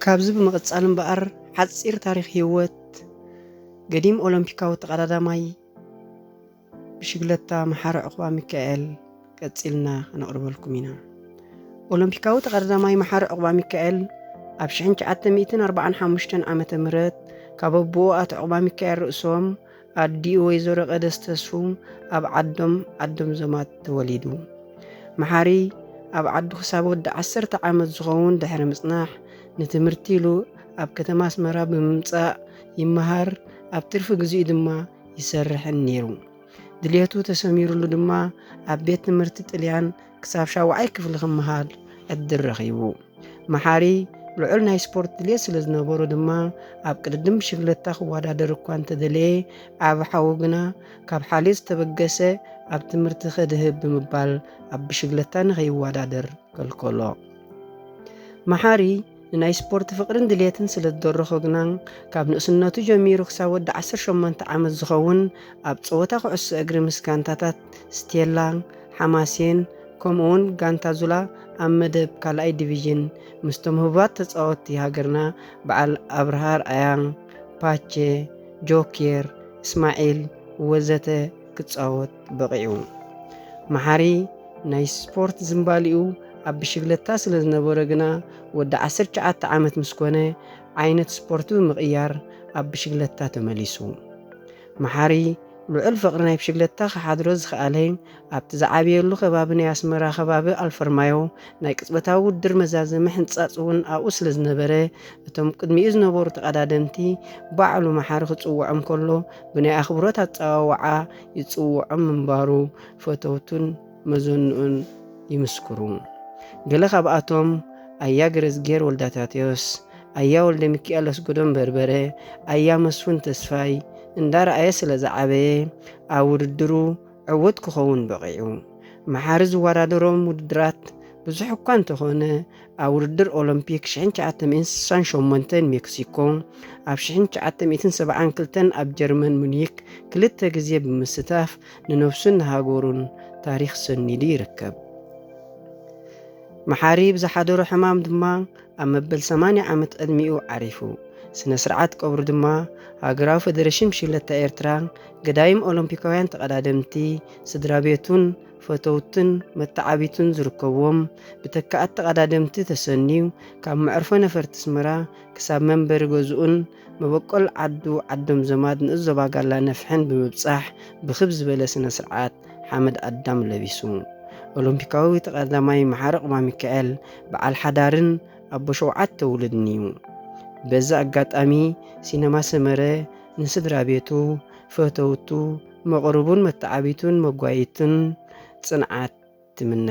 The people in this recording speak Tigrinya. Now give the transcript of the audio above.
ካብዚ ብምቕጻል እምበኣር፣ ሓጺር ታሪኽ ህይወት ገዲም ኦሎምፒካዊ ተቐዳዳማይ ብሽግለታ መሓሪ ዑቕባ ሚካኤል ቀጺልና ከነቕርበልኩም ኢና። ኦሎምፒካዊ ተቐዳዳማይ መሓሪ ዑቕባ ሚካኤል ኣብ ሽሕን ትሽዓተ ሚእትን ኣርባዓን ሓሙሽተን ዓመተ ምህረት ካብ ኣቦኡ ኣቶ ዑቕባ ሚካኤል ርእሶም ኣዲኡ ወይዘሮ ቀደስ ተስፉ ኣብ ዓዶም ዓዶም ዘማት ተወሊዱ። መሓሪ ኣብ ዓዱ ክሳብ ወዲ ዓሰርተ ዓመት ዝኸውን ድሕሪ ምጽናሕ፣ ንትምህርቲ ኢሉ ኣብ ከተማ ኣስመራ ብምምጻእ ይመሃር፣ ኣብ ትርፊ ግዜኡ ድማ ይሰርሕን ነይሩ። ድልየቱ ተሰሚሩሉ ድማ ኣብ ቤት ትምህርቲ ጥልያን ክሳብ ሻውዓይ ክፍሊ ክመሃር ዕድል ረኺቡ። መሓሪ ልዑል ናይ ስፖርት ድልየት ስለ ዝነበሮ ድማ ኣብ ቅድድም ብሽግለታ ክወዳደር እኳ እንተደለየ፣ ዓቢ ሓዉ ግና ካብ ሓልዮት ዝተበገሰ ኣብ ትምህርቲ ከድህብ ብምባል ኣብ ብሽግለታ ንኸይወዳደር ከልከሎ። መሓሪ ንናይ ስፖርት ፍቕርን ድልየትን ስለ ዝደረኾ ግና፣ ካብ ንእስነቱ ጀሚሩ ክሳብ ወዲ ዓሰርተ ሸሞንተ ዓመት ዝኸውን ኣብ ጸወታ ኩዕሶ እግሪ ምስ ጋንታታት ስቴላ፣ ሓማሴን፣ ከምኡውን ጋንታ ዙላ ኣብ መደብ ካልኣይ ዲቪዥን ምስቶም ህቡባት ተጻወትቲ ሃገርና በዓል ኣብርሃ ኣርኣያ፣ ፓቼ፣ ጆኬር፣ እስማዒል ወዘተ ክጻወት በቒዑ። መሓሪ ናይ ስፖርት ዝንባሊኡ ኣብ ብሽግለታ ስለ ዝነበረ ግና፣ ወዲ ዓሰርተ ትሽዓተ ዓመት ምስ ኮነ፣ ዓይነት ስፖርት ብምቕያር ኣብ ብሽግለታ ተመሊሱ። መሓሪ ልዑል ፍቕሪ ናይ ብሽግለታ ክሓድሮ ዝኸኣለ፣ ኣብቲ ዝዓበየሉ ከባቢ ናይ ኣስመራ ከባቢ ኣልፈርማዮ ናይ ቅጽበታዊ ውድድር መዛዘሚ ሕንጻጽ እውን ኣብኡ ስለ ዝነበረ፣ እቶም ቅድሚኡ ዝነበሩ ተቐዳደምቲ ባዕሉ መሓሪ ክጽውዖም ከሎ ብናይ ኣኽብሮት ኣጸዋውዓ ይጽውዖም ምንባሩ ፈተውቱን መዘንኡን ይምስክሩ። ገለ ካብኣቶም ኣያ ገረዝጌር ወልዳታቴዎስ፣ ኣያ ወልደ ሚካኤል ኣስገዶም በርበረ፣ ኣያ መስፍን ተስፋይ እንዳረኣየ ስለ ዝዓበየ ኣብ ውድድሩ ዕዉት ክኸውን በቒዑ። መሓሪ ዝወዳደሮም ውድድራት ብዙሕ እኳ እንተኾነ፣ ኣብ ውድድር ኦሎምፒክ ሽሕን ትሽዓተ ሚእትን ስሳን ሸሞንተን ሜክሲኮ፣ ኣብ ሽሕን ትሽዓተ ሚእትን ሰብዓን ክልተን ኣብ ጀርመን ሙኒክ ክልተ ግዜ ብምስታፍ ንነብሱን ንሃገሩን ታሪኽ ሰኒዱ ይርከብ። መሓሪ ብዝሓደሮ ሕማም ድማ ኣብ መበል ሰማንያ ዓመት ዕድሚኡ ዓሪፉ። ስነ ስርዓት ቀብሩ ድማ ሃገራዊ ፈደረሽን ብሽግለታ ኤርትራ፣ ገዳይም ኦሎምፒካውያን ተቐዳደምቲ፣ ስድራ ቤቱን ፈተውትን መተዓቢቱን ዝርከብዎም ብተካኣት ተቐዳደምቲ ተሰንዩ፣ ካብ መዕርፎ ነፈርቲ ኣስመራ ክሳብ መንበሪ ገዝኡን መበቆል ዓዱ ዓዶም ዘማት ንእስ ዞባ ጋላ ነፍሕን ብምብጻሕ ብኽብ ዝበለ ስነ ስርዓት ሓመድ ኣዳም ለቢሱ። ኦሎምፒካዊ ተቐዳዳማይ መሓሪ ዑቕባ ሚካኤል በዓል ሓዳርን ኣቦ ሸውዓተ ውሉድን እዩ። በዚ ኣጋጣሚ ሲነማ ሰመረ ንስድራ ቤቱ፣ ፈተውቱ፣ መቕርቡን መተዓቢቱን መጓይትን ጽንዓት ትምነ።